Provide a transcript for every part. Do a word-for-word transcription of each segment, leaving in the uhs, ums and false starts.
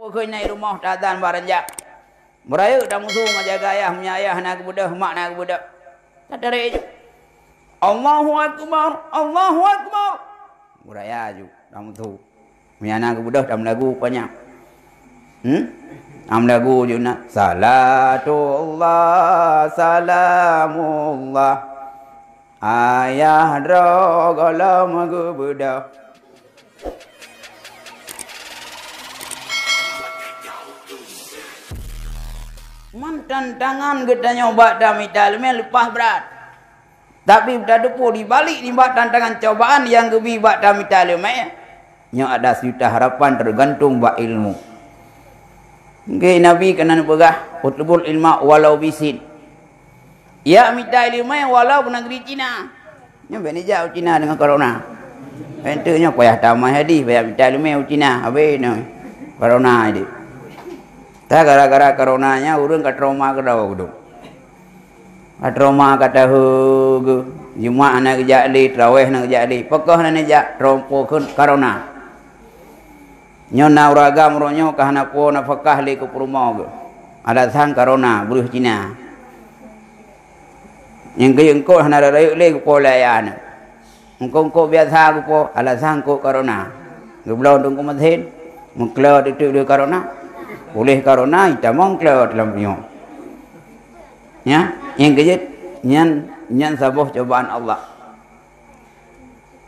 Keuh na i rumoh tadan bak ranjang. Beurayeuk tamusu ngon jaga ayah, meunyo ayah hana geubeudôh, mak hana geubeudôh. Tatarek ju. Allahu Akbar, Allahu Akbar. Beuraya ju tamusu. Meunyo hana geubeudôh tameulagu panyang. Hmm? Tameulagu ju na. Salatullah, salamullah. Ayah droe gohlom geubeudôh. Man tantangan geutanyoe bak tamita ileumèe leupah brat. Tapi tateupeue di balik nibak tantangan cobaan nyang geubi bak tamita ileumèe, nyoe ada sijuta harapan teugantung bak ilmu. Nggih, Nabi keunan peugah, "Utlubul ilma walau bisin." Jak mita ileumèe walau u neugri Cina. Nyoe bèk neujak u Cina deungon corona. Enteuk nyoe payah tamah hadih, payah mita ileumèe u Cina, habéh nyoe corona idéh. Tah gara-gara corona nyan ureueng ka trauma keudroe geuduek. Ka trauma ka tahe geuh, Jumat hana geujak lé, Traweh hana geujak lé. Peu kheueh hana neujak, trauma kheun corona. Nyoe na ureueng agam uroe nyoe ka hana po nafakah lé keu peurumoh geuh. Alasan corona, breuh Cina. Nyang keu eungkôt hana rayeuk lé geupo lé ayah nyan. Eungkôt-eungkôt biasa geupo, alasan eungkôt corona. Geubloe teungku meusén, meuklo teuteup lé corona. Puléh corona, itamong klo dalam nyoe. Nya, nyang keujeuet, nyan, nyan saboh cobaan Allah.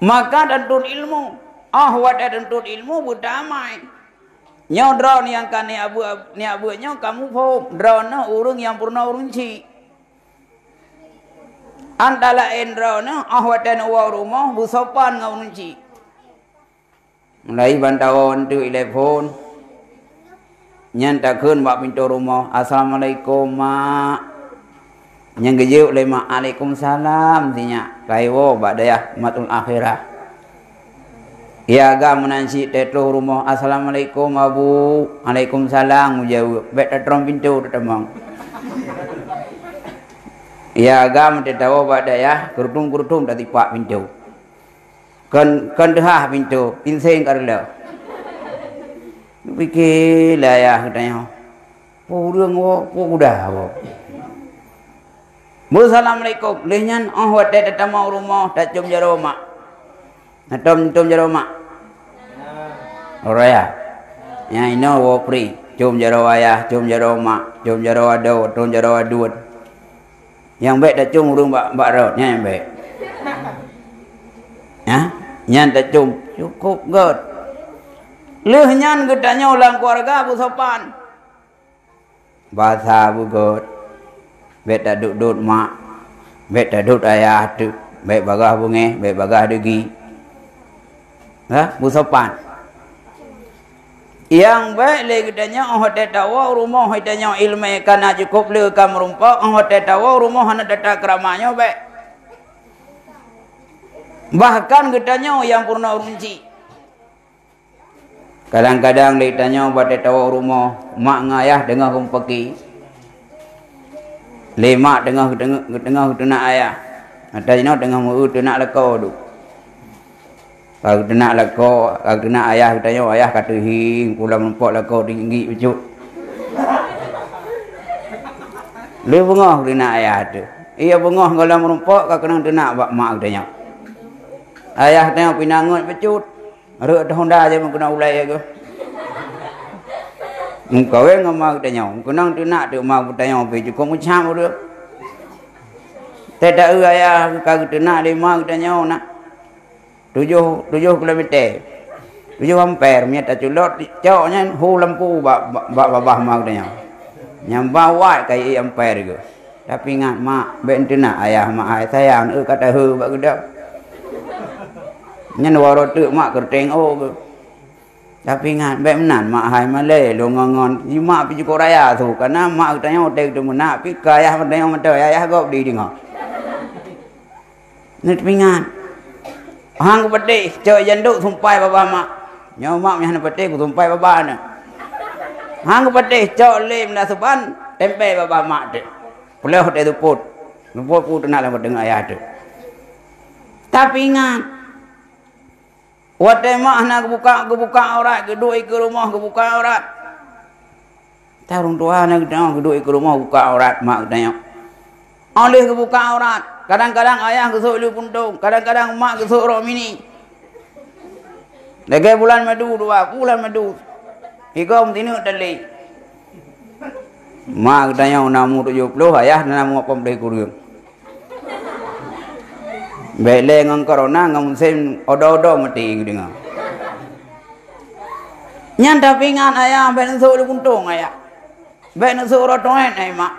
Maka tatuntut ilmu. Oh watèe tatuntut ilmu beutamai. Nyoe droeneuh nyang ka neubeuet, neubeuet nyoe ka muphom. Droeneuh ureueng nyang peurunoe ureueng chik. Antara laén droeneuh, oh watèe neuwoe rumoh beusopan ngon ureueng chik. Mulai ban tawoe eunteuk ilèe phôn. Nyan takheun bak pintoe rumoh, "Assalamualaikum, Mak." Nyang geujaweueb lé mak, "Alaikumsalam," sinyak. Kaiwoe bak dayah Matul Akhirah. Ia agam meunan cit teutroh rumoh, "Assalamualaikum, Abu." "Alaikumsalam," mujaweueb. Bèk tatrom pintoe tatamong. Ia agam teuwoe bak dayah, keurutom-keurutom tatipak pintoe. Kon, kon teuhah pintoe, inseng ka reuloh. Pike lé ayah geutanyoe, peue ureueng woe, peue guda woe. Beusalamualaikum. Lheueh nyan, oh watèe tatamong u rumoh, tacôm jaroe mak. Na tom, tom jaroe mak? Raya. Nyang inoe woe pri. Côm jaroe ayah, côm jaroe mak, côm jaroe adoe, côm jaroe aduen. Nyang bèk tacôm ureueng bak, bak rot, nyan nyang bèk. Hah? Nyan tacôm, cukôp göt. Lheueh nyan geutanyoe lam keuluwarga beusopan. Basa beugöt. Bèk tadot-dot mak, bèk tadot ayah teuk, bèk bagaih beungèh, bèk bagaih deugi. Hah? Beusopan. Nyang bèk lé geutanyoe, 'oh watèe tawoe u rumoh geutanyoe ileumèe ka na cukôp le ka meurumpok, 'oh watèe tawoe u rumoh hana tata keurama nyoe bèk. Bahkan geutanyoe nyang peurunoe ureueng chik. Kadang-kadang lé tanyoe watèe tawoe u rumoh, mak ngon ayah teungoh geumeupaké. Lé mak teungoh, teungoh, teungoh geuteunak ayah. Ata jinoe teungoh meu-eu teunak lakoe duek. Ka geuteunak lakoe, ka geuteunak ayah geutanyoe, ayah ka teuhieng, pulang meurumpok lakoe tinggi bacut. Lé beungoh geuteunak ayah teuh. Iya beungoh gohlom meurumpok ka keunong teunak bak mak geutanyoe. Ayah geutanyoe pih na ngot bacut. Rhot ateueh honda jeuet meukeunong ulèe geuh. Meukawen ngon ma geutanyoe, meukeunong teunak teuk ma geutanyoe pih cukôp meucam ureueng. Teuta-eu ayah ka geuteunak lé ma geutanyoe na. Tujoh, tujoh kilometer. Tujoh amper, meunyo taculot, cok nyan hu lampu bak, bak, bak babah ma geutanyoe. Nyang ba wat kayèe amper geuh. Tapi ingat, mak, bèk neuteunak ayah mak hai sayang, eu ka taheu bak geudoe. Nyan waroe teuk mak keureuteng ôk geuh. Tapi ingat, bèk meunan mak hai malèe lôn ngon-ngon. Ji mak pih cukôp raya su, kareuna mak geutanyoe watèe geuteumeunak, pih keu ayah geutanyoe mantong, ayah gob di deungoe. Neuteuingat. Han geupatéh, cok janduk sumpai babah mak. Nyoe mak meuhana patéh, geusumpai babah na. Han geupatéh, cok lé meunan suban, tempé babah mak teuh. Peuleuh teuh seupôt. Seupôt peue teunak lam teungoh ayah teuh. Tapi ingat, watèe mak hana geubuka, geubuka aurat, geuduek ikeue rumoh geubuka aurat. Tah ureuëng tuha na geutanyoe geuduek ikeue rumoh buka aurat mak geutanyoe. Óh lheueh geubuka aurat, kadang-kadang ayah geusok ileue puntông, kadang-kadang mak geusok rok mini. Lagée bulan madu dua, bulan madu. Igom tineuk tali. Mak geutanyoe na umu tujoh ploh, ayah na umu lapan ploh kureueng. Bék lé ngon corona, ngon musém odo-odo maté geudeungoe. Nyan tapi ingat ayah, bék neusok ileue puntông ayah. Bék neusok rot toet ai mak.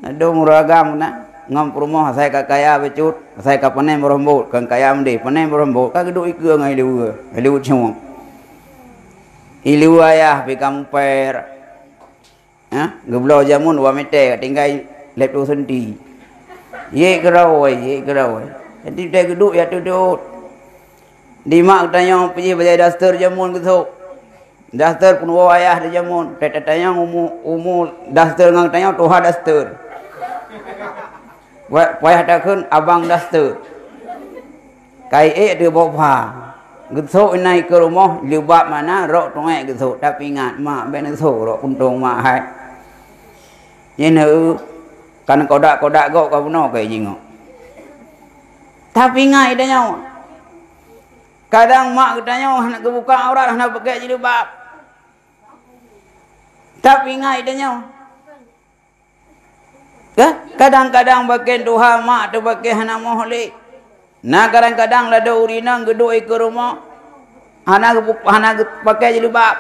Ladôm ureuëng agam na, ngon peurumoh asai ka kaya bacut, asai ka panen beurombot, kon kaya meudeh, panen beurombot, ka geuduek ikeue ngon ileue, ileue cong. Ileue ayah pih ka muper. Ha? Geubloe jameun dua meter, ka tinggai lhèe plôh senti. Yé keurau, yé keurau. Jadi, teuh geuduek ya teuduek. Di mak geutanyoe pih bajèe daster jameun geusok. Daster peunuwoe ayah di jameun. Teuh tatanyong umu, umu daster ngon geutanyoe tuha daster. Wa-, payah takheun abang daster. Kai ék teuh boh pha. Geusok inan ikeue rumoh, jilbab mana, rok tuet geusok. Tapi ingat, mak bék neusok rok puntông mak hai. Nyan, heu, kan kodak-kodak gob ka bunoe keu jingok. Tapi ingat geutanyoe. Kadang mak geutanyoe hana geubuka aurat, hana pakai jilbab. Tapi ingat geutanyoe. Ka-, kadang-kadang pakén tuha mak teuh pakén hana moh lé. Na kadang-kadang ladôm ureuëng inong geuduek ikeue rumoh, hana geupu-, hana geupakai jilbab.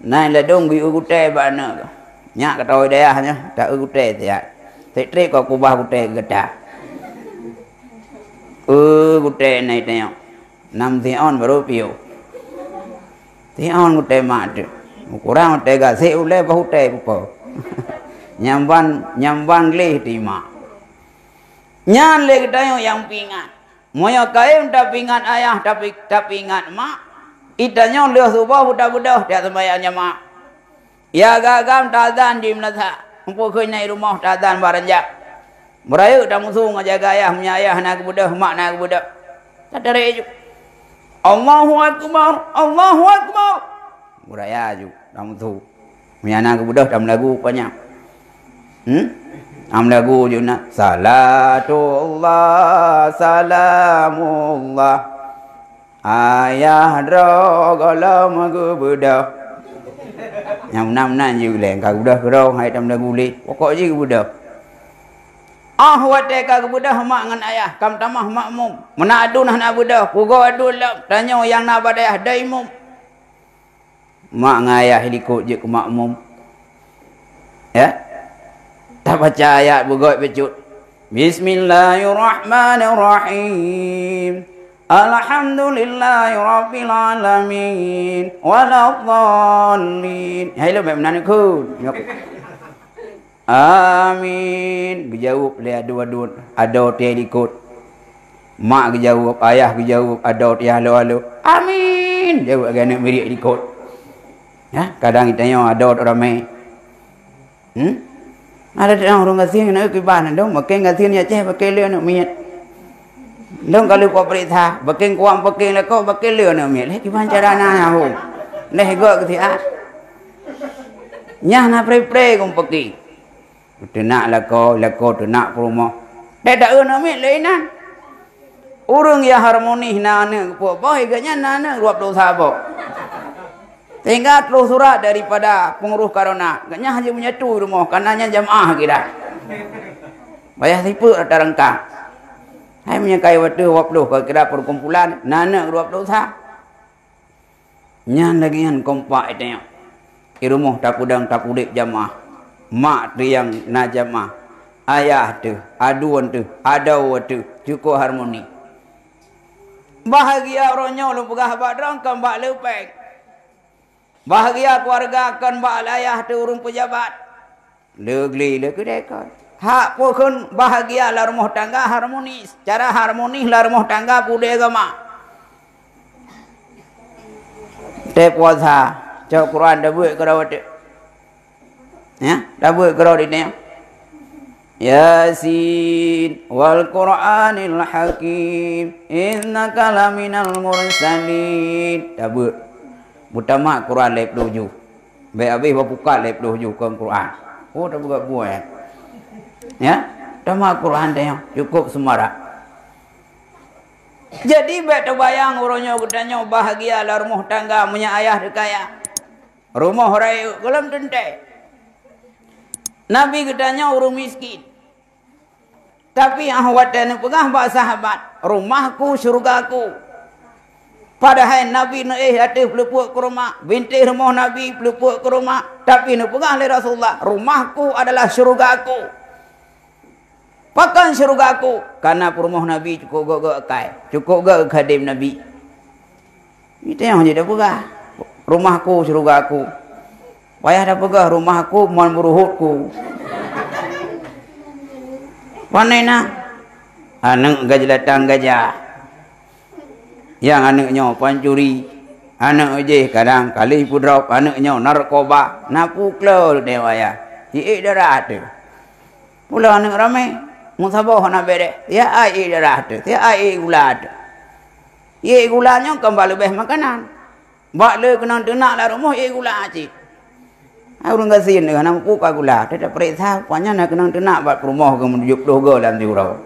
Na ladôm geu-eu gutèe bak aneuk. Nyak ka tawai dayah nyoe, ta-eu gutèe siat. Trép-trép ka kubah gutèe gata. Eu gutèe na itanyong. Nam siôn barô piôh. Siôn gutèe mak teuh. Meukurang gutèe gasek ulèe bah gutèe pupo. Nyamban, nyamban gleh teuh mak. Nyan lé geutanyoe nyang peuingat. Meunyoe kayém tapeuingat ayah, tapi, tapeuingat mak, geutanyoe lheueh suboh beudôh-beudôh tajak seumayang jamaah. Ya agam-agam taazan di meunasah, muphom kheun na i rumoh taazan bak ranjak. Beurayeuk tamusu ngon jaga ayah, meunyoe ayah na geubeudôh, mak na geubeudôh. Tatarek ju. Allahu Akbar, Allahu Akbar. Beuraya ju tamusu. Meunyoe na geubeudôh tameulagu panyang. Hmm? Tameulagu ju na, salatullah, salamullah. Ayah droe gohlom geubeudôh. Nyang meunan-meunan jih ulèe, ka geubeudôh keudroe, hai tameulagu lé. Pokok jih geubeudôh. Óh watèe ka geubeudôh mak ngon ayah, ka meutamah makmum. Meunan aduen hana beudôh, pugoe aduen lom, tanyoe nyang na bak dayah dai mum. Mak ngon ayah likot jeuet keu makmum. Ya? Tabaca ayat beugöt bacut. Bismillahirrahmanirrahim. Alhamdulillahirabbil alamin. Waladdallin. Hai lo, meunan kheun. Amin. Geujaweueb lé adoe-adoe, adoe teuh likot. Mak geujaweueb, ayah geujaweueb, adoe teuh halo-halo. Amin. Jaweueb lagèe aneuk mirit likot. Ya, kadang geutanyoe adoe teuh ramè. Hmm? Ada teuh ureueng gasien na kiban, dong, bukon gasien Aceh, bukon lé aneuk miet. Dong ka lheueh kupeuriksa, bukon kuwang, bukon lakoe, bukon lé aneuk miet. Lé kiban cara na nyan ho. Lé göt keu siat. Nyan na pre-pre geumpeuki. Teunak lakoe, lakoe teunak peurumoh. Dai ta-eu aneuk miet lé inan. Ureueng nyang harmoni na aneuk geupeuet boh, gobnyan na aneuk dua ploh sa boh. Sehingga troh surat daripada peungurus corona, gobnyan hana meunyetu rumoh, kareuna nyan jamaah kira. Payah sifeuet rata rangka. Hai meunyoe ka watèe dua ploh, ka kira perkumpulan, na aneuk dua ploh sa. Nyan lagèe nyan kompak geutanyoe. I rumoh tapeudong tapeuudép jamaah. Mak teuh nyang na jamaah. Ayah teuh, aduen teuh, adoe teuh, cukôp harmoni. Bahagia uroe nyoe lôn peugah bak droe kon bak leupeng. Bahagia keuluwarga kon bak ayah teuh ureueng peujabat. Le glé le keudéh kon. Hak peue kheun bahagia lam rumoh tangga harmonis. Cara harmonis lam rumoh tangga peue agama. Teuh puasa, cok Quran tabeuet keudroe teuh. Ya, tabeuet keudroe di nyoe. Yasin wal Qur'anil hakim, innaka laminal mursalin. Tabeuet. Beutamat Quran lhèe ploh juh. Bèk abéh bapukat lhèe ploh ju kon Quran. Oh, tapeugah buet. Ya, teuma Quran teuh nyoe cukup seumarak. Jadi, bèk teubayang uroe nyoe geutanyoe bahagia lam rumoh tangga meunyoe ayah teuh kaya. Rumoh rayeuk gohlom teuntèe. Nabi geutanyoe ureueng miskin. Tapi 'oh watèe neupeugah bak sahabat, "Rumahku syurgaku." Padahai Nabi neuéh ateueh peuleupok keuruma, bintéh rumoh Nabi peuleupok keuruma, tapi neupeugah lé Rasulullah, "Rumahku adalah syurgaku." Pakon syurgaku? Karena peurumoh Nabi cukup göt-göt akai, cukup göt khadem Nabi. Itu nyang jeuet tapeugah, "Rumahku syurgaku." Payah tapeugah, "Rumahku mon buruhutku." Pane na? Aneuk gajlatan gajah. Nyang aneuk nyoe pancuri, aneuk jih kadang kali peudrop, aneuk nyoe narkoba, na peue klo teuh wayah. Jiék darah teuh. Pula aneuk ramé, meusaboh hana bèrèh, siat ai ék darah teuh, siat ai ék gula teuh. Ék gula nyoe kon bak leubeh makanan. Bak le keunong teunak lam rumoh ék gula cit. Hai ureueng gasien, hana muphom ka gula, teutab peuriksa, rupanya na keunong teunak bak peurumoh geuh meunujok ploh goe lam siuroe.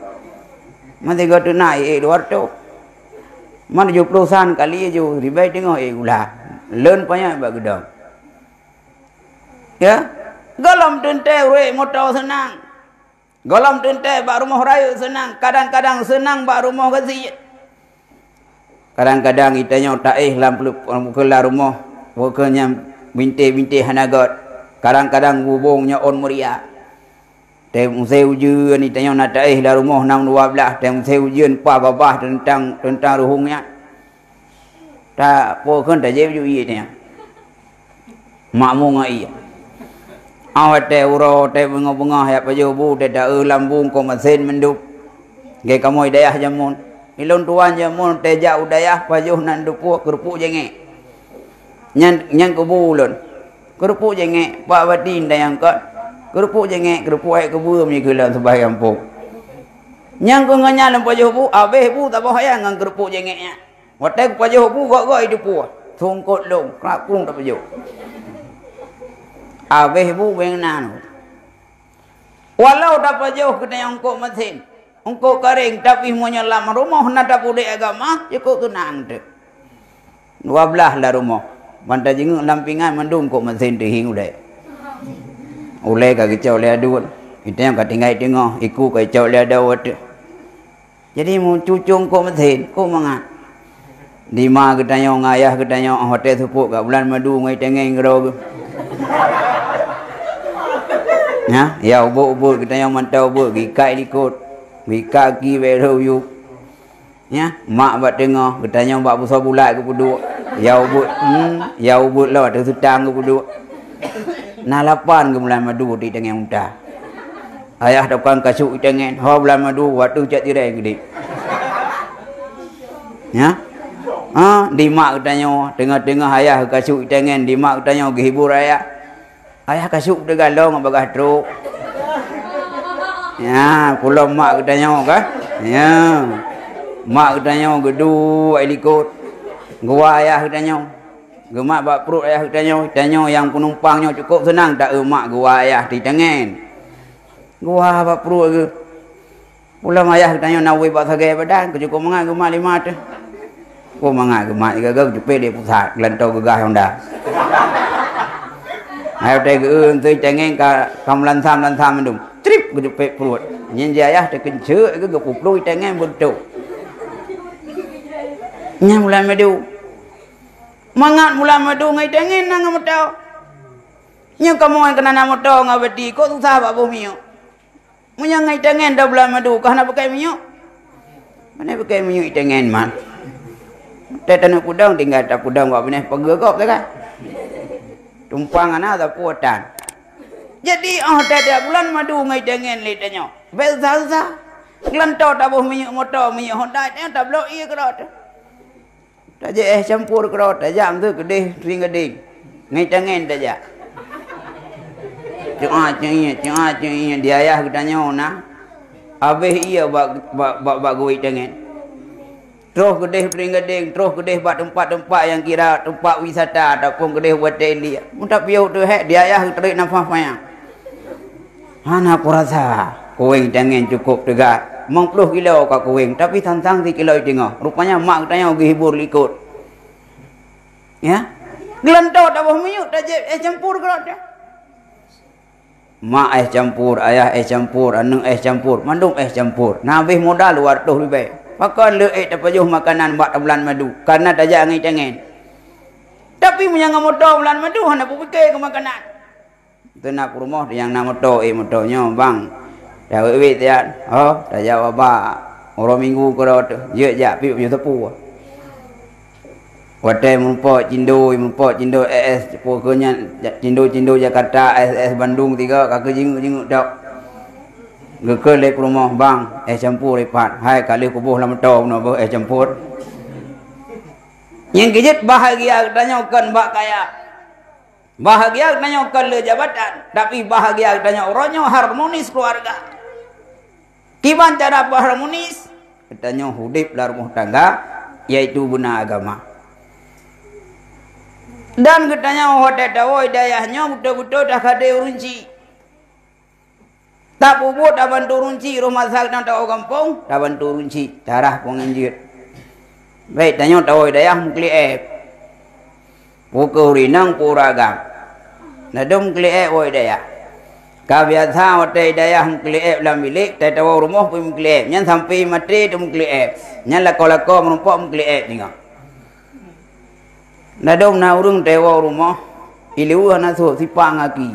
Meusigoe teunak ék dua reutôh. Meunujok ploh san kali ju, ribèe teungoh ék gula. Lôn panyöt bak geudong. Ya, gohlom teuntèe ureueng moto seunang. Gohlom teuntèe bak rumoh rayeuk seunang, kadang-kadang seunang bak rumoh gasien. Kadang-kadang geutanyoe taéh lam peuleup-, lam keulah rumoh, bukon nyang bintéh-bintéh hana göt. Kadang-kadang bubông nyoe ôn meuria. Teumusée ujeuen, geutanyoe na taéh lam rumoh nam dua blaih, teumusée ujeuen pah babah teuntang, teuntang ruhueng nyan. Ta peue kheun tajép ju ié nyan. Makmu ngon ié. Awai teuh uroe, teuh beungoh-beungoh, jak pajoh bu, teuh taeu lam bu, eungkôt masén mandum. Lagèe kamoe dayah jameun. Ilôn tuan jameun, teuh jak u dayah, pajoh nan dupoh, keureupuk jengek. Nyan, nyan keubu ulôn. Keureupuk jengek, pak batin dayang kot. Keureupuk jengek, keureupuk ayat keubeuem jih keu lôn seubahgiang phon. Nyan keuh ngon nyan lôn pajoh bu, abéh bu, taboh ayah ngon keureupuk jengek nyan. Watèe kupajoh bu gok-gok i dupoh, sungkot lôn, krak kung tapajoh. Abéh bu beng nan. Walau tapajoh geutanyoe eungkôt masén, eungkôt kareng, tapi meunyoe lam rumoh na tapeudeh agama, cukup tunang teuh. Dua blaih lam rumoh, ban tajingeuk lam pingan mandum eungkôt masén teuhieng ulèe. Ulèe ka geucok lé aduen, geutanyoe ka tinggai teungoh, iku ka geucok lé adoe teuh. Jadi, meucucong kok meuthén, kok mangat. Di ma geutanyoe ngon ayah geutanyoe, 'oh watèe seupôt ka bulan madu ngon itangen keudroe geuh. Nyan, ya ubeuet-ubeuet geutanyoe mantong ubeuet, geuikat likot, geuikat gaki bèk rhot u yup. Nyan, mak bak teungoh, geutanyoe bak busoe bulat geupeuduek. Ya ubeuet, hmm, ya ubeuet lom ateueh seutang geupeuduek. Na lapan geuh bulan madu di itangen unta. Ayah tukang kasôk itangen, ho bulan madu, watèe cak tirèe geudeh. Nyan? Ha, di mak geutanyoe, teungoh-teungoh ayah geukasôk itangen, di mak geutanyoe geuhibur ayah. Ayah kasôk teuga lom bagaih trok. Nyan, pulo mak geutanyoe kan? Nyan. Mak geutanyoe geuduek i likot. Geuwa ayah geutanyoe. Geumat bak pruet ayah geutanyoe. Tanyoe nyang peunumpang nyoe cukôp seunang taeu mak geuwa ayah di itangen. Geuwa bak pruet geuh. Pulang ayah geutanyoe na wéh bak sagai badan, keu cukôp mangat geumat lima teuh. Kok mangat geumat, gaga geujupét lé pusat, geulantoe geugah honda. Ayah teuh geueu teuh itangen ka, ka meulansam-lansam mandum. Trip geujupét pruet. Nyan di ayah teukeunceuk geuh geupuplueng itangen beutôi. Nyan bulan madu. Mangat bulan madu ngon itangen na ngon moto. Nyoe kamoe keunan na moto ngon bati, kok susah bak boh minyeuk. Meunyoe ngon itangen dua bulan madu, ka hana peukai minyeuk. Pane peukai minyeuk itangen man. Teuh taneuk peudong, tinggai tapeudong bak binéh pageue gob teuka. Tumpang hana sapeue tan. Jadi, 'oh tiep-tiep bulan madu ngon itangen lé tanyoe. Bèk susah-susah. Geulantoe taboh minyeuk moto, minyeuk honda, itangen tablok ié keudroe teuh. Tajak éh campur keudroe, tajak meuteuk keudeh teuing gadeng. Ngon itangen tajak. Ceu'ah ceu'ah, ceu'ah ceu'ah, di ayah geutanyoe na. Abéh ié bak, bak, bak, bak geuwéh itangen. Troh keudeh Peureuleng Gadeng, troh keudeh bak teumpat-teumpat nyang kira teumpat wisata ataupun keudeh watèe ilia. Meutapiôh teuh hék, di ayah tarék nafah panyang. Hana kurasa, kuweng tangen cukôp teuga. Limong ploh kilo ka kuweng, tapi sang-sang sikilo teungoh. Rupanya mak geutanyoe geuhibur likot. Ya. Geulantoe taboh minyeuk, tajép éh campur keudroe teuh. Mak éh campur, ayah éh campur, aneuk éh campur, mandum éh campur. Na habéh modal dua ratus ribèe. Pakon le ék tapajoh makanan bak bulan madu, kareuna tajak ngon tangen. Tapi meunyo ngon moto bulan madu hana peupike keu makanan. Teunak peurumoh nyang na moto, "Eh, moto nyoe, Bang, dah wét-wét siat." "Oh, tajak bak uroe Minggu keudroe teuh, jeuet jak piep nyoe teupeu." Watèe meurumpok cindoi, meurumpok cindoi es, es, peue keu nyan, cindoi-cindoi Jakarta, es, es Bandung tiga, ka keu jingeuk-jingeuk tok. Geukheun lé peurumoh, "Bang, es campur ipat." "Hai, ka lheueh kuboh lam moto bunoe boh es campur." Nyang keujeuet bahagia geutanyoe kon bak kaya. Bahagia geutanyoe kon le jabatan, tapi bahagia geutanyoe uroe nyoe harmonis keuluwarga. Kiban cara harmonis? Geutanyoe udép lam rumoh tangga, yaitu beuna agama. Dan geutanyoe watèe tawoe dayah nyoe beutôi-beutôi takade ureueng chik. Tapeubuet tabantu ureueng chik, roh masa geutanyoe tawoe gampông, tabantu ureueng chik, tarah peue nyang jeuet. Bèk tanyoe tawoe dayah meukeulieb. Peue keu ureueng inong, peue ureueng agam. Ladôm meukeulieb woe dayah. Ka biasa watèe dayah meukeulieb lam bilék, tai tawoe rumoh pih meukeulieb. Nyan sampai maté teuh meukeulieb. Nyan lakoe-lakoe meurumpok meukeulieb singoh. Ladôm na ureueng tawoe rumoh, i liweuh hana sôk, sipak ngon aki.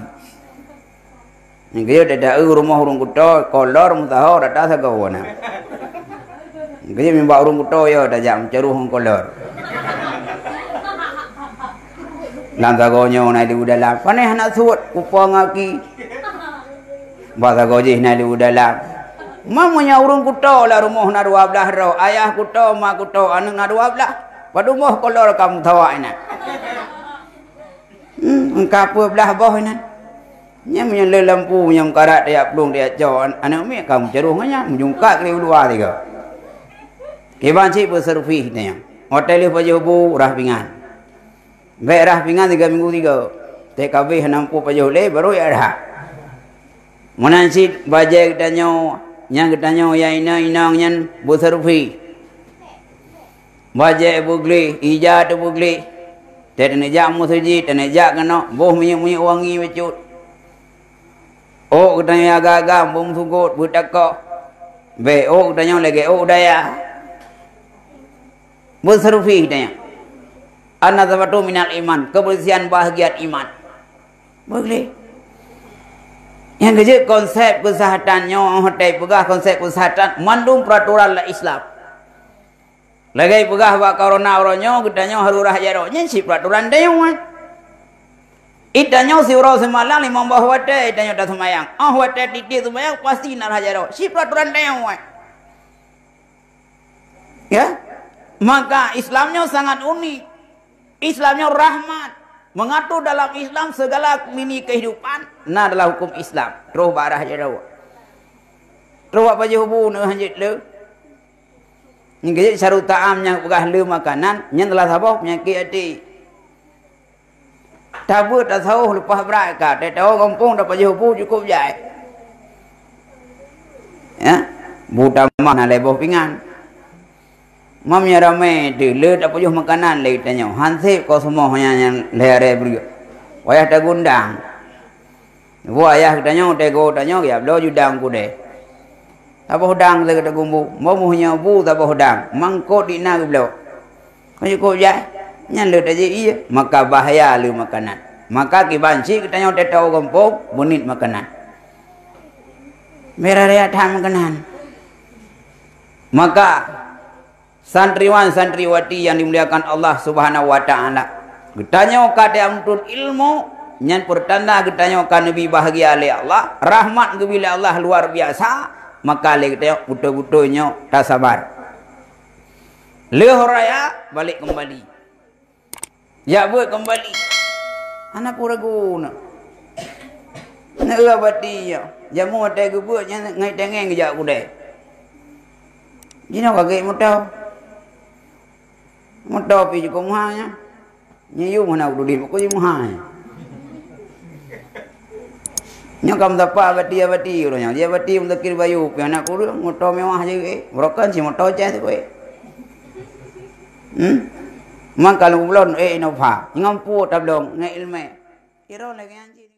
Geuyue dada-eu rumoh ureueng kuto, kolor meusaho rata sagoe na. Geuyue mimbak ureueng kuto yo tajak meucaroh ngon kolor. Lam sagoe nyoe na di dalam, panéh hana suet, kupo ngon aki. Bak sagoe jih na di dalam. Meunyoe ureueng kuto lam rumoh na dua blaih droe, ayah kuto, ma kuto, aneuk na dua blaih. Padub boh kolor ka meusaho inan. Hmm, ka peuet blaih boh inan. Nyan meunyoe le lampu nyang karat tajak plueng tajak cok, an-, aneuk miet ka meucaroh ngon nyan, meujungkat keu luwa tiga. Kiban cit beuseurvih nyan. Watèe lheueh pajoh bu, rhah pingan. Bèk rhah pingan tiga minggu tiga. Teuh ka abéh hana muphom pajoh lé, barô jak rhah. Meunan cit bajèe geutanyoe, nyang geutanyoe nyang inong-inong nyan beuseurvih. Bajèe beugleh, ija teuh beugleh. Teuh taneuk jak meuseujid, taneuk jak keunoe, boh minyeuk-minyeuk wangi bacut. Ôk geutanyoe agam-agam, boh meusugot, beutakoh. Bèk ôk geutanyoe lagèe ôk dayah. Beuseurvih geutanyoe. An-nazafatu minal iman, kebersihan bahagian iman. Beugleh. Nyang keujeuet konsep keuseuhatan nyoe, watèe peugah konsep keuseuhatan, mandum peuraturan lam Islam. Lagèe peugah bak corona uroe nyoe, geutanyoe harôh rhah jaroe. Nyan cit peuraturan tanyoe. Geutanyoe siuroe simalam limong boh watèe geutanyoe taseumayang. Óh watèe tiep-tiep seumayang pasti na rhah jaroe. Cit peuraturan tanyoe. Ya? Maka Islam nyoe sangat unik. Islam nyoe rahmat. Mengatur dalam Islam segala lini kehidupan na dalam hukum Islam. Troh bak rhah jaroe. Troh bak pajoh bu na hanjeuet le. Nyang keujeuet syahru ta'am nyang peugah le makanan, nyan salah saboh peunyakét até. Tabeuet tasawôh leupah brat ka, teuh tawoe gampông tapajoh bu cukôp jai. Ya, bu tamah na lhèe boh pingan. Meunyoe ramè teuh le tapajoh makanan lé geutanyoe, han sép ko seumoh nyan, nyan lhèe arè breueh. Wayah tagundang. Buet ayah geutanyoe, teuh goe tanyoe, geujak bloe ju dang keudè. Saboh dang lé geutanyoe bu, meunyoe bu saboh dang, mangkot di na geubloe. Kon cukôp jai, nyan le tajép ié, maka bahya le makanan. Maka kiban cit geutanyoe teuh tawoe gampông, beuniet makanan. Bèk raya that makanan. Maka santriwan santriwati nyang dimuliakan Allah Subhanahu wa Ta'ala, geutanyoe ka tamenuntut ilmu, nyan peurtanda geutanyoe ka neubi bahagia lé Allah, rahmat geubi lé Allah luar biasa, maka lé geutanyoe beutôi-beutôi nyoe tasabar. Lheueh raya, balek keumbali. Jak beuet keumbali. Hana peue ragu na. Neueu bati nyoe. Jameun watèe geubeuet nyan ngon tangen geujak keudè. Jinoe ka gèt moto. Moto pih jukuk meuhai nyan. Nyan yum hana ududin, pokok jih meuhai. Nyoe ka meusapat abati-abati uroe nyoe. Di abati Muzakir Bayu pih aneuk kureueng, moto mewah jih, eh. Broken si moto cah tu, eh. Hmm? Mang kalau ulôn, eh, Innova. Ngon pu tablong, ngon helmet. Kira lagèe nyan cit.